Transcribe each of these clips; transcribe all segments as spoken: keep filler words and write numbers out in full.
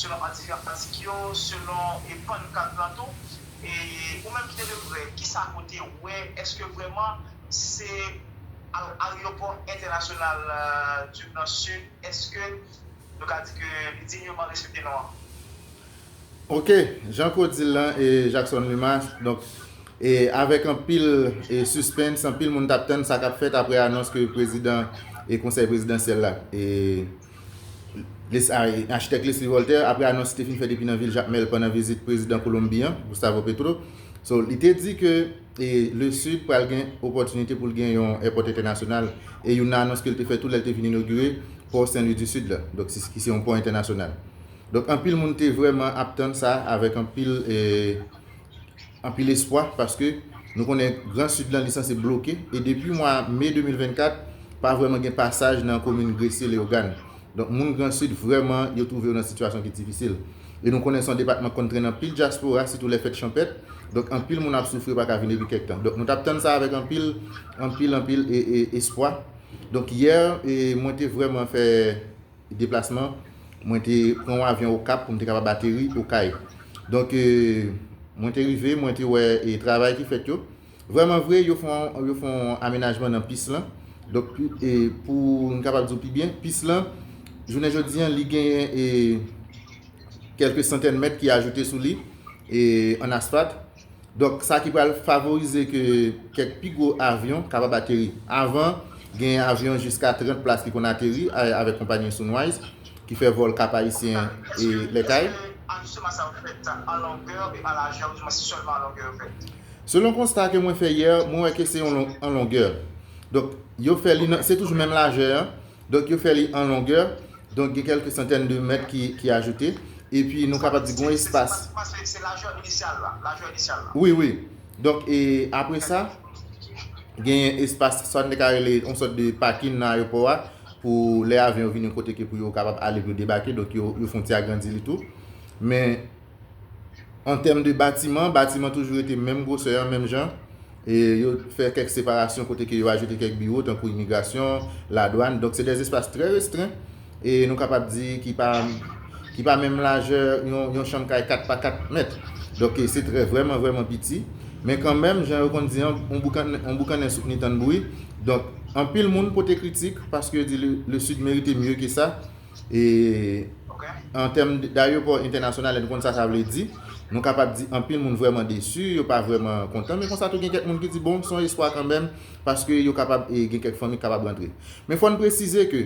selon an diferan atik yo, selon e pann kat lan tou. E ou menm ki te de prè, kisa kote ou wè, èske vrèman se al- ayewopò entènasyonal du Grand Sud, èske nou ka di ke li dinyman respekte non an? Ok, jan ke w di l lan e Jackson Luma, donk e avèk anpil e suspens, anpil moun t ap tann sa k ap fèt apre anons ke prezidan e konsèy prezidansyèl la e Achitèk Leslie Voltaire, apre anons li te fin fè depi nan vil Jakmèl pandan vizit prezidan Kolonbi an, Gustavo Petro. So, li te di ke e Lesid pral gen opòtinite pou l gen yon èpòt entènasyonal e youn nan anons ke l te fè tou lè l te vin inogire pò Sen Lwi di Sid la, donk ki se yon pò entènasyonal. Donk anpil moun te vrèman ap tann sa avèk anpil e anpil espwa paske nou konnen Gran Sid lan li sanse bloke e depi mwa me de mil vennkat pa vrèman gen pasaj nan komin Gresye, Leyogàn. Donk moun Gran Sid vrèman yo twouve yo nan sitiyasyon ki difisil. E nou konnen se yon depatman k konn trennen anpil dyaspora sitou lè fèt chanpèt. Donk anpil moun ap soufri yo pa ka vin depi kèk tan. Donk nou t ap tann sa avèk anpil anpil anpil e, e, espwa. Donk yè e, mwen te vrèman fè deplasman, mwen te pran yon avyon Okap pou m te kapab ateri Okay. Donk e, mwen te rive, mwen te wè e, travay ki fèt yo. Vrèman vre, yo fè yon, yo fè yon amenajman nan pis lan. Donk e, pou n kapab di w pi byen, pis lan, jounen jodi an, li genyen e, kèlke santèn mèt ki ajoute sou li e, an asfalt. Donk sa ki pral favorize ke kèk pi gwo avyon kapab ateri. Avan, genyen avyon jiska trant plas ki konn ateri a- avèk konpayi Sunwise ki fè vòl Kap Ayisyen e Lèkay. Ajisteman sa yo fèt an longè e an lajè, oudimwen se sèlman an longè yo fèt? Selon konsta ke mwen fè yè, mwen wè ke se yon lon- an longè. Donk yo fè li nan, se toujou menm lajè an. Donk yo fè li an longè. Donk gen kèlke santèn de mèt ki, ki ajoute. Epi nou kapab di gen yon espas. Se lajè inisyal la. Lajè inisyal la. Wi, wi. Donk e apre sa, genyen espas, sa n te ka rele yon sòt de pakin nan ayewopò a, pou lè avyon yo vini yon kote ke pou yo kapab ale pou yo debake, donk yo, yo fè yon ti agrandi li tou. Men an tèm de batiman, batiman toujou rete menm gwosè an, menm jan. E yo fè kèk separasyon kote ke yo ajoute kèk biwo, tankou imigrasyon, ladwàn. Donk se de espas trè restren e nou kapab di ki pa ki pa menm lajè yon, yon chanm kay kat pa kat mèt. Donk se trè vrèman vrèman piti. Men kanmenm, jan yo konn di an, yon boukannen, yon boukannen soutni tann bri. Donk anpil moun pote kritik paske yo di le, le Sud merite mye ke sa. E an tèm d- dayewopò entènasyonal, lè nou konn sa sa vle di, nou kapab di anpil moun vrèman desi, yo pa vrèman kontan, men konsa tou gen kèk moun ki di bon, se yon espwa kanmenm, paske yo kapab e, gen kèk fanmi ki kapab rantre. Men fò n presize ke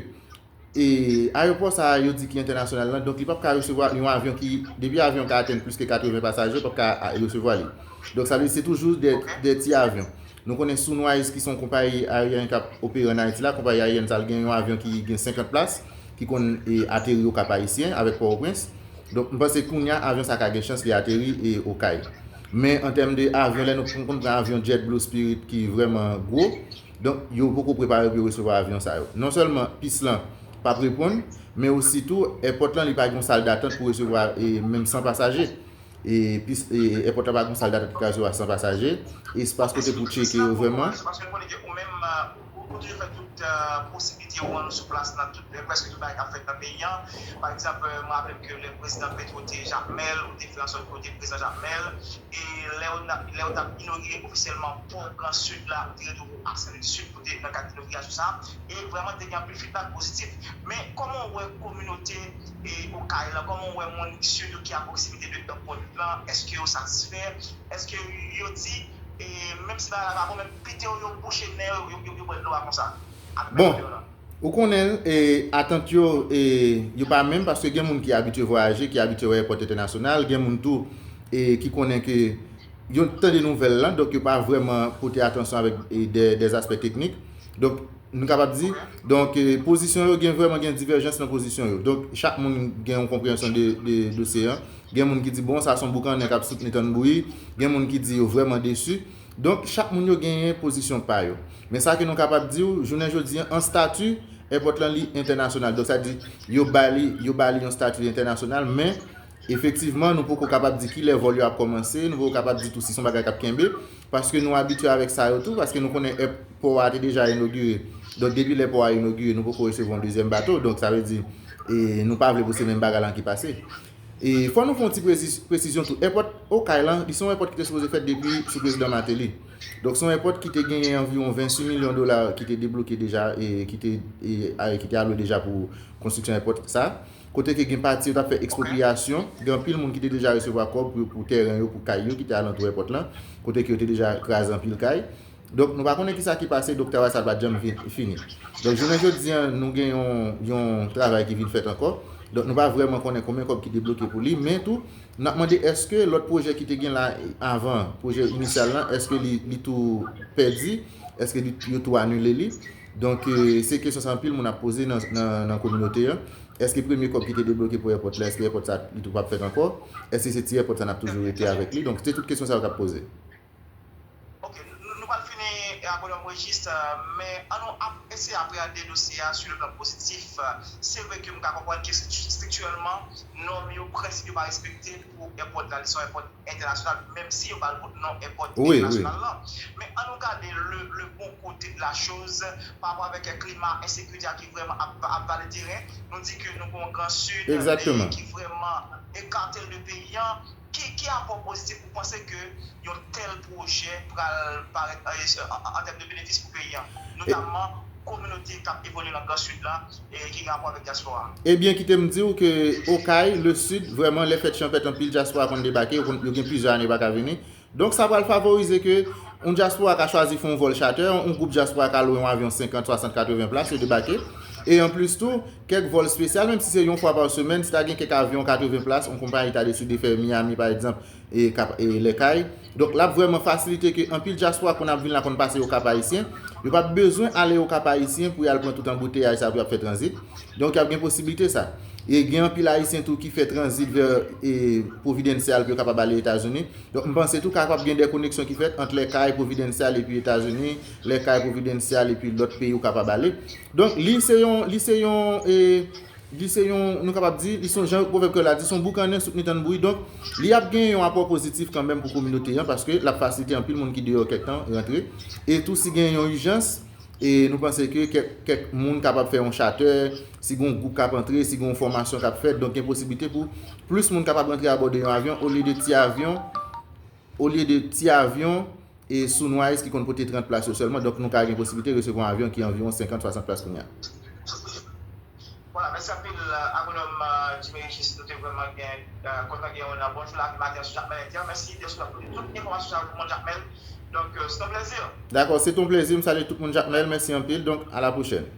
e ayewopò sa a yo di ki entènasyonal lan, donk li p ap ka resevwa yon avyon ki, depi avyon ka atenn plis ke katreven pasaje, yo p ap ka a- resevwa li. Donk sa vle di se toujou de, de ti avyon. Nou konnen Sunwise ki se yon konpayi aeryèn k ap opere ann Ayiti la, konpayi aeryèn sa l gen yon avyon ki gen senkant plas, ki konn e, ateri Okap Ayisyen avèk Pòtoprens. Donk m panse kounye a avyon sa ka gen chans li ateri e Okay. Men an tèm de avyon, lè nou konn pran avyon JetBlue Spirit ki vrèman gwo, donk yo poko prepare pou yo resevwa avyon sa yo. Non sèlman pis lan p ap reponn, men ositou èpòt lan li pa gen yon sal datant pou resevwa e, menm san pasaje. E pis e, èpòt la pa gen yon sal datant ki ka resevwa san pasaje. Espas kote pou tcheke yo vrèman. Paske nou konnen ke ou menm ou toujou fè tout posibilite ou an nou sou plas nan tout prèske tout bagay k ap fèt nan peyi an. Pa egzanp, mwen raple m ke lè prezidan Petro te Jakmèl, ou te fè an sòt ke w te prezan Jakmèl. E lè yo t ap, lè yo t ap inogire ofisyèlman pò Gran Sid la, ou te retwouve w a Sen Lwi di Sid pou te nan kad inogirasyon sa a. E vrèman te gen anpil feedback pozitif. Men kòman w wè kominote e Okay lan, kòman w wè moun Sid yo ki a pwoksimite de èpòt lan, èske yo satisfè? Èske yo di e, menm si bagay la pa bon, men pito yo bouche nen yo, yo, yo, yo bwè dlo a konsa? Bon, ou konnen e, atant yo e, yo pa menm paske gen moun ki abitye vwayaje, ki abitye wè èpòt entènasyonal, gen moun tou e, ki konnen ke yo tande nouvèl lan, donk yo pa vrèman pote atansyon avèk e, de, de aspè teknik. Donk nou kapab di, donk e, pozisyon yo gen vrèman gen divèjans nan pozisyon yo. Donk chak moun gen yon konpreyansyon de, de dosye an. Gen moun ki di bon sa se yon boukannen k ap soutni tann bri. Gen moun ki di yo vrèman desi. Donk chak moun yo genyen pozisyon pa yo. Men sa ke nou kapab di w, jounen jodi an, an stati èpòt lan li entènasyonal. Donk sa di yo ba li, yo ba li yon stati entènasyonal, men efektivman nou poko kapab di kilè vòl yo ap kòmanse, nou poko kapab di tou si se yon bagay k ap kenbe, paske nou abitye avèk sa yo tou, paske nou konnen èp- pò a te deja inogire. Donk depi lè pò a inogire, nou poko resevwa yon dezyèm bato, donk sa vle di e, nou pa vle pou se menm bagay lan ki pase. E fò nou fè yon ti presi- presizyon tou. Èpòt Okay lan, li se yon èpòt ki te sipoze fèt depi sou prezidan Martelly. Donk, se yon èpòt ki te genyen anviwon vennsis milyon dola ki te debloke deja, e ki te, e, a- ki te alwe deja pou konstriksyon èpòt sa. Kote ke gen pati yo t ap fè ekspropriyasyon, gen anpil moun ki te deja resevwa kòb pou, pou tèren yo, pou kay yo ki te alantou èpòt lan, kote ke yo te deja kraze anpil kay. Donk, nou pa konnen kisa ki pase, donk travay sa pa t janm vi- fini. Donk, jounen jodi a, nou gen yon, yon travay ki vin fèt ankò. Donk, nou pa vrèman konnen konbyen kòb ki debloke pou li, men tou, n ap mande èske lòt pwojè ki te gen la avan, pwojè inisyal lan, èske li, li tou pèdi, èske li, yo tou anile li? Donk, e, se kesyon sa anpil moun ap poze nan, nan, nan kominote a. Èske premye kòb ki te debloke pou èpòt la, èske èpòt sa li tou p ap fèt ankò? Èske se ti èpòt sa n ap toujou rete avèk li? Donk, se tout kesyon sa yo k ap poze. Ok, nou, nou pral fini, e, Agwonòm Régis, e, men an nou ap eseye apreyande dosye a sou le plan pozitif. E, se vre ke m ka konprann ke striktirèlman, nòm yo, prensip yo pa respekte pou èpòt la, li se yon èpòt entènasyonal, menm si yo ba l kot non èpòt entènasyonal lan. Men an nou gade le, le bon kote de la chose, pa rapò avèk klima ensekirite a ki vrèman ap, ap vale teren, nou di ke nou gen yon Gran Sid ki vrèman ekate l de peyi an. Ki, ki apò pozitif ou panse ke yon tèl pwojè pral parèt an, an, an tèm de benefis pou peyi an, notamman kominote k ap evolye nan Gran Sid la, e ki gen rapò avèk dyaspora a? Ebyen, kite m di w ke Okay, le Sid, vrèman, lè fèt chanpèt, anpil dyaspora konn debake, yo konn, yo gen plizyè ane yo pa ka vini. Donk, sa pral favorize ke yon dyaspora ka chwazi fè yon vòl chatè, yon gwoup dyaspora ka lwe yon avyon senkant, swasant, katreven plas, yo debake. E anplis tou, kèk vòl espesyal, menm si se yon fwa pa semèn, si ta gen kèk avyon katreven plas, yon konpayi ta deside fè Miami, pa egzanp, e, Kap, e, Lèkay. Donk, l ap vrèman fasilite ke anpil dyaspora konn ap vin la konn pase Okap Ayisyen. Yo p ap bezwen ale Okap Ayisyen pou y al pran tout anbouteyaj sa pou y ap fè tranzit. Donk, y ap gen posiblite sa. E gen anpil Ayisyen tou ki fè tranzit vè, e, Providencial pou yo kapab ale Etazini. Donk, m panse tou kapab gen de koneksyon ki fèt ant Lèkay, Providencial epi Etazini, Lèkay, Providencial epi lòt peyi ou kapab ale. Donk, li se yon, li se yon, e, Li se yon, nou kapab di, li se yon jan pwovèb kreyòl la di, se yon boukannen sou mitan bri. Donk, li ap gen yon apò pozitif kanmenm pou kominote an, paske l ap fasilite anpil moun ki deyò kèk tan rantre. E tou, si gen yon ijans, e nou panse ke kèk, kèk moun kapab fè yon chatè, si gen yon gwoup k ap antre, si gen yon fòmasyon k ap fèt, donk gen posiblite pou plis moun kapab rantre abòde yon avyon olye de ti avyon, olye de ti avyon, e Sunwise ki konn pote trant plas yo sèlman, donk nou ka gen posiblite resevwa yon avyon ki anviwon senkant, swasant plas kounye a. Vwala, mèsi anpil, Agwonòm, e, Jimmy Régis, nou te vrèman gen, e, kontan gen w nan Bonjou Lavi Maten sou Jakmèl Entè. Mèsi de resevwa tout enfòmasyon sa yo pou moun Jakmèl. Donk, e, se yon plezi. Dakò, se yon plezi. M salye tout moun Jakmèl. Mèsi anpil. Donk, a la pwochèn.